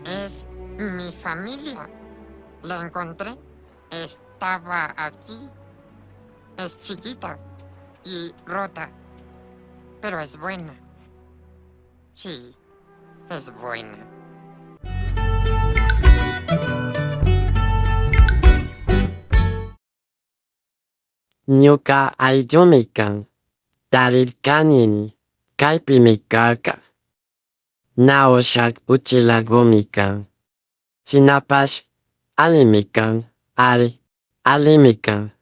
Es mi familia. La encontré. Estaba aquí. Es chiquita y rota, pero es buena. Sí, es buena. Ñuca aillumi can. Tarircanimi. Caipimi carca. Na ushac uchilagumi can. Shinapash allimi can. Ari, allimi can.